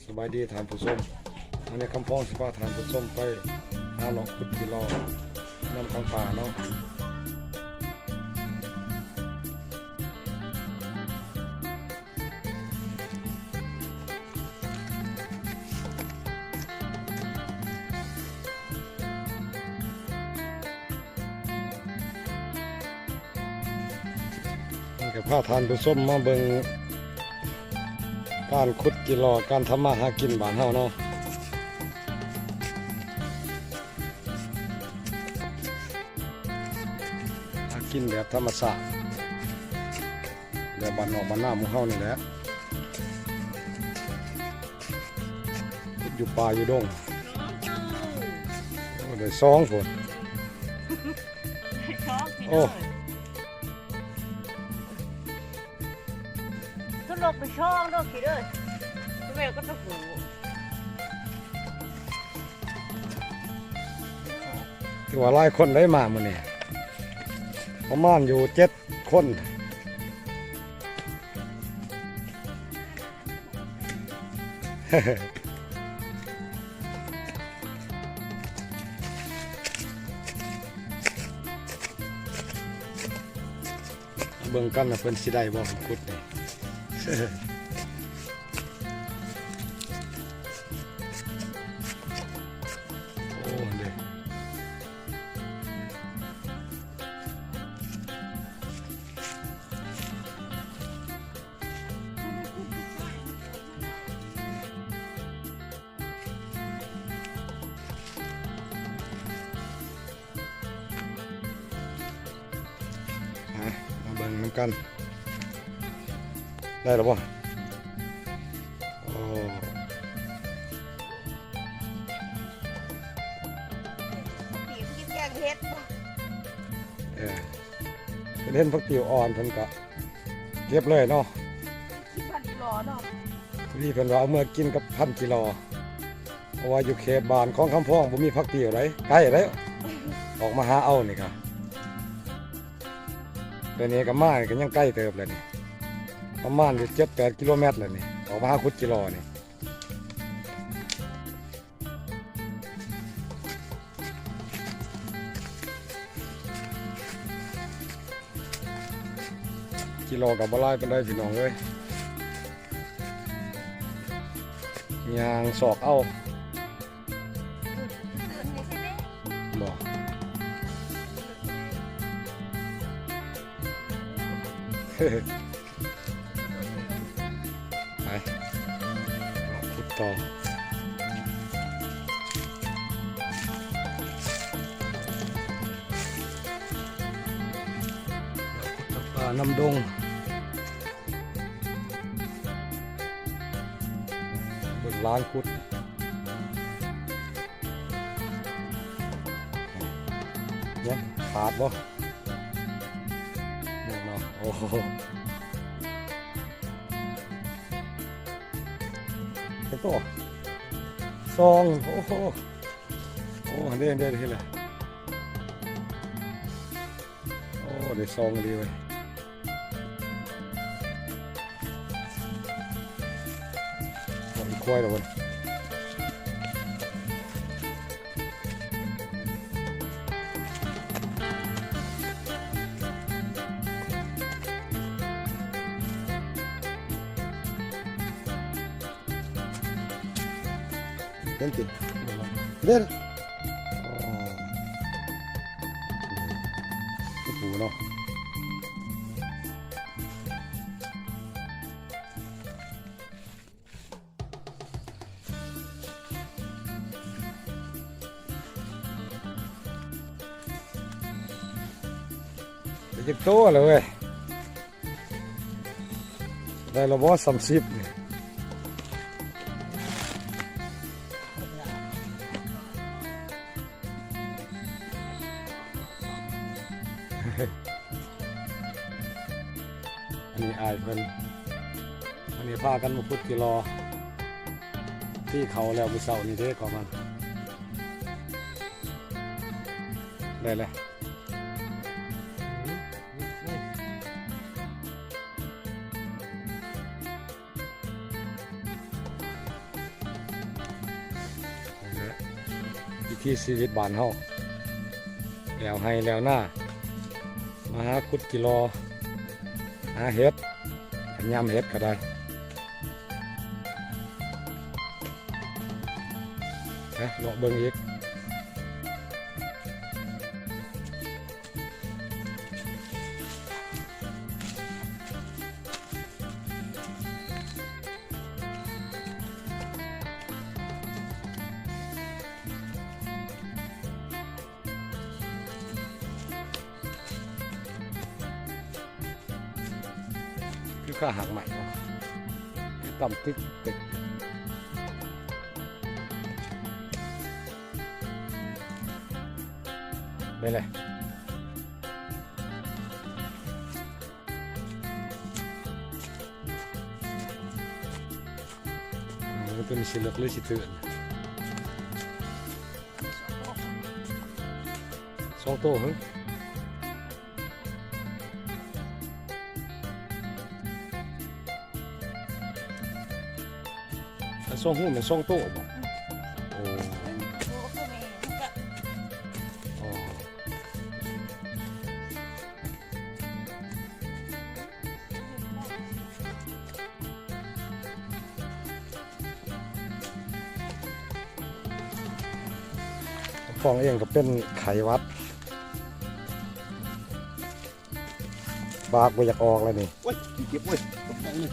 ສະບາຍດີທ່ານຜູ້ຊົມ, ມື້ນີ້ຄຳພອງຊິພາທ່ານຜູ້ຊົມໄປຫາເລາະຂຸດຈີ່ລໍນຳກາງປ່າເນາະ. ນີ້ກໍພາທ່ານຜູ້ຊົມມາເບິ່ງການຂຸດຈີ່ລໍ ການທຳມາຫາກິນບ້ານເຮົາເນາະ, ຫາກິນແບບທຳມະຊາດ ແບບບ້ານນອກບ້ານນາໝູ່ເຮົານີ້ແຫຼະ. ຢູ່ປ່າຢູ່ດົງ. ໂອ້ ໄດ້ສອງພຸ້ນ. ໄດ້ສອງພີ່ນ້ອງ. ໂອ້ ໂຕລົກໄປສອງໂລດພີ່ເດີ. ໂຕແມ່ກໍໂຕຜູ້. ຖືວ່າຫຼາຍຄົນໄດ້ມາມື້ນີ້ ປະມານຢູ່ເຈັດຄົນ. ເບິ່ງກັນວ່າເພິ່ນຊິໄດ້ບໍ່ ຂຸດນີ້. ໂອ້ ເດ້. ອ່ະ ມາເບິ່ງນຳກັນ ໄດ້ແລ້ວບໍ່? ໂອ້ ເອີ ເພິ່ນເຫັນຜັກຕິວອ່ອນ ເພິ່ນກະເກັບເລີຍເນາະ. ກິນພັນກິໂລເນາະ. ພໍດີເພິ່ນວ່າເອົາເມືອກິນກັບພັນກິໂລ ເພາະວ່າຢູ່ເຂດບ້ານຂອງຄຳພອງບໍ່ມີຜັກຕິວໃດ໋ ໄກໃດ໋ ອອກມາຫາເອົານີ້ກະ. ແຕ່ນີ້ກະມານີ້ກະຍັງໄກເຕີບແຫຼະນີ້ ປະມານຢູ່ເຈັດແປດກິໂລແມັດແຫຼະນີ້ ອອກມາຫາຂຸດຈີ່ລໍນີ້. ກິໂລກະບໍ່ຫຼາຍປານໃດພີ່ນ້ອງເອີຍ ຍ່າງຊອກເອົາ. ບໍ່ ໄປ ເລາະຂຸດຕໍ່ ເລາະຂຸດນຳປ່ານຳດົງ. ເບິ່ງຫຼານຂຸດ ຍັງຂາດບໍ່? ຍັງເນາະ. ໂອ້ໂຫ ຈັກໂຕ? ສອງ. ໂອ້ໂຫ ໂອ້ ເດ້ ເດ້ ເດ້ແຫຼະ. ໂອ້ ໄດ້ສອງອີ່ຫຼີເວີຍ. ເອົາອີກຄວາຍແລ້ວເວີຍ. ເຫັນຕິ ເດ້ ອໍ ໂອ້ໂຫ ເນາະ ໄດ້ຈັກໂຕແລ້ວເວີຍ? ໄດ້ແລ້ວບໍ່ ສາມສິບນີ້? ອັນນີ້ອ້າຍເພິ່ນ ອັນນີ້ພາກັນມາຂຸດຈີ່ລໍ ທີ່ເຂົາແລ້ວມື້ເຊົ້ານີ້ເດ້ ຂອງມັນ ໄດ້ແລ້ວ. ທີ່ຊີວິດບ້ານເຮົາ ແລ້ວໄຮ່ແລ້ວນາ ມາຫາຂຸດຈີ່ລໍ ຫາເຫັດ ຍາມເຫັດກໍໄດ້ ນະ ເລາະເບິ່ງອີກ. ຄືຂາຫັກໃໝ່ເນາະ ຄືຕ່ຳຕຶກຕຶກ ໄດ້ແຫຼະ. ເອີ ຕົວນີ້ຊິເລິກຫຼືຊິຕື້ນ ສອງໂຕຫື ອັນສອງຫູແມ່ນສອງໂຕບໍ່? ໂອ້ ຂອງເອງກໍເປັນໄຂ້ຫວັດ ປາກບໍ່ຢາກອອກແລ້ວນີ້. ໂອ້ຍ ຂີ້ເກັບເວີຍ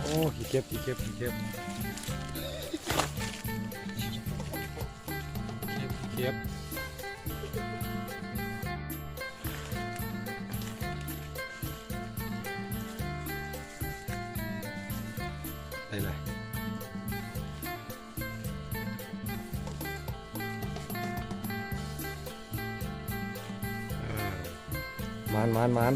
ໂອ້ ຂີ້ເກັບ ຂີ້ເກັບ ຂີ້ເກັບ ຂີ້ເກັບ ໄດ້ເລີຍ. ເອີ ໝານ ໝານ ໝານ.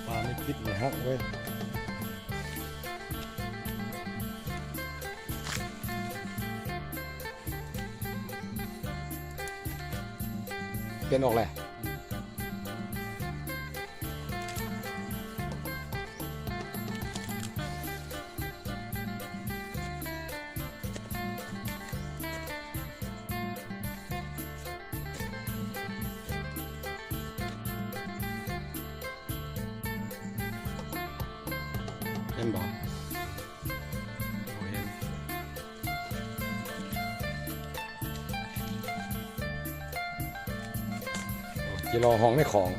ປາມີພິດມີຮັກເວີຍ. ປ່ຽນອອກແຫຼະ. ເຫັນບໍ່? ບໍ່ເຫັນ. ໂອ້ ຈີ່ລໍຮ້ອງໃນຂອງ.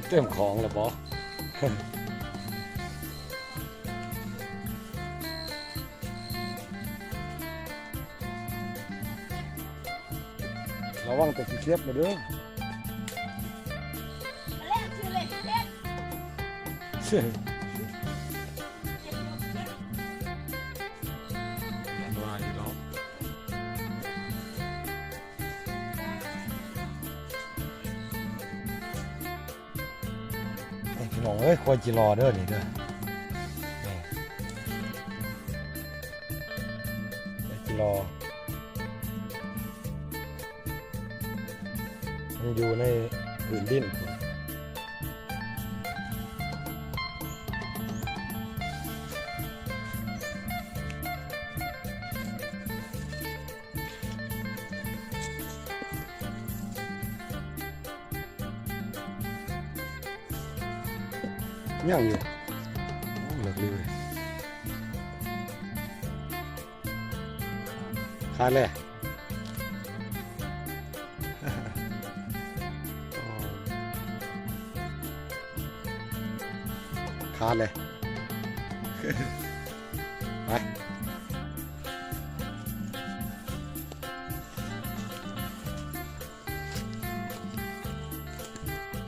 ເຕັມຂອງແລ້ວບໍ? ລະວັງແຕ່ຊິເຈັບນະເດີ. ພີ່ນ້ອງເອີຍ ຄວາຍຈີ່ລໍເດີນີ້ເດີ ຄວາຍຈີ່ລໍ ມັນຢູ່ໃນພື້ນດິນພຸ້ນ. ຍັງຢູ່ ໂອ້ ເລິກເລີຍ ຂາດແລ້ວ ຂາດແລ້ວ. ໄປ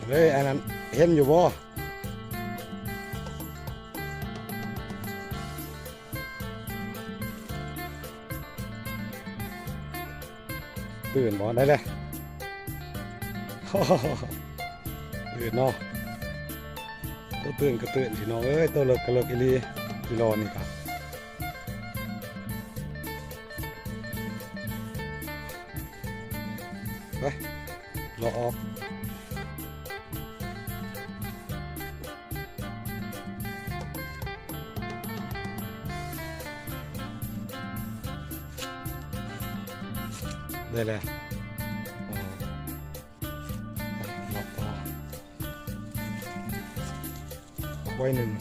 ເອີ ອັນນັ້ນເຫັນຢູ່ບໍ່? ຕື່ນບໍ່? ໄດ້ແລ້ວ ຕື່ນເນາະ. ໂອ້ ຕື່ນກໍຕື່ນ ພີ່ນ້ອງເອີຍ, ໂຕເລິກກໍເລິກອີ່ຫຼີ. ກິໂລນີ້ກໍ ໄປ ເລາະອອກ. ໄດ້ແລ້ວ ເລາະອອກ ໄວ້ໜຶ່ງ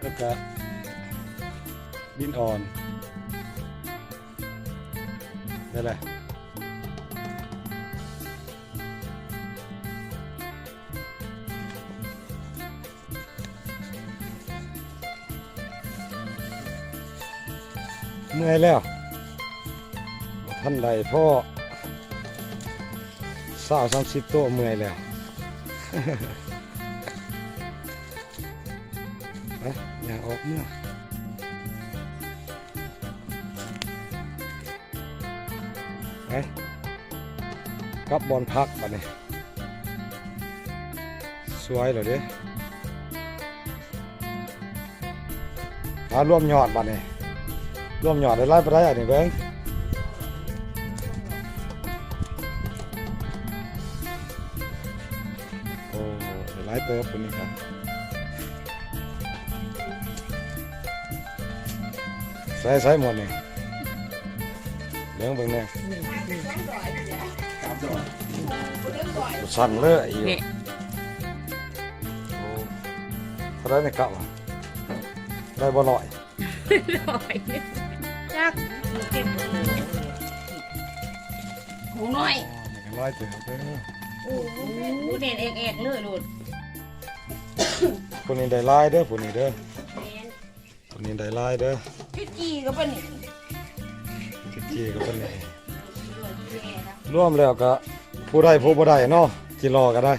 ແລ້ວກະດິນອ່ອນ ໄດ້ແລ້ວ. ເມື່ອຍແລ້ວ ບໍ່ທັນໄດ້ພໍ້ ຊາວສາມສິບໂຕ ເມື່ອຍແລ້ວ. ໄປ ຍ່າງອອກເມືອ ໄປ ກັບບ່ອນພັກບາດນີ້ ສວຍແລ້ວເດ້. ມາລວມຍອດບາດນີ້ ລວມຍອດໄດ້ຫຼາຍປານໃດ ອັນນີ້ເບິ່ງ. ໂອ້ ໄດ້ຫຼາຍເຕີບຜູ້ນີ້ກະ ໃສ່ ໃສ່ໝົດນີ້ ເບິ່ງ ເບິ່ງແດ່ ສັ່ນເລີຍຢູ່. ນີ້ ໂອ້ ເທົ່າໃດນີ້ ເກົ້າ ໄດ້ບໍ່ ຮ້ອຍ? ຮ້ອຍ ຈັກ ໂອ້ ນ້ອຍ ໂອ້ ນີ້ກໍຫຼາຍເຕີບເດີ. ໂອ້ ແໜ້ນແອກໆເລີຍໂລດ. ຜູ້ນີ້ໄດ້ຫຼາຍເດີ ຜູ້ນີ້ເດີ ແມ່ນ ຜູ້ນີ້ໄດ້ຫຼາຍເດີ. ຈຸດຈີ່ກໍປານນີ້ ຈຸດຈີ່ກໍປານນີ້. ລວມແລ້ວກໍຜູ້ໄດ້ຜູ້ບໍ່ໄດ້ເນາະ ຈີ່ລໍກໍໄດ້.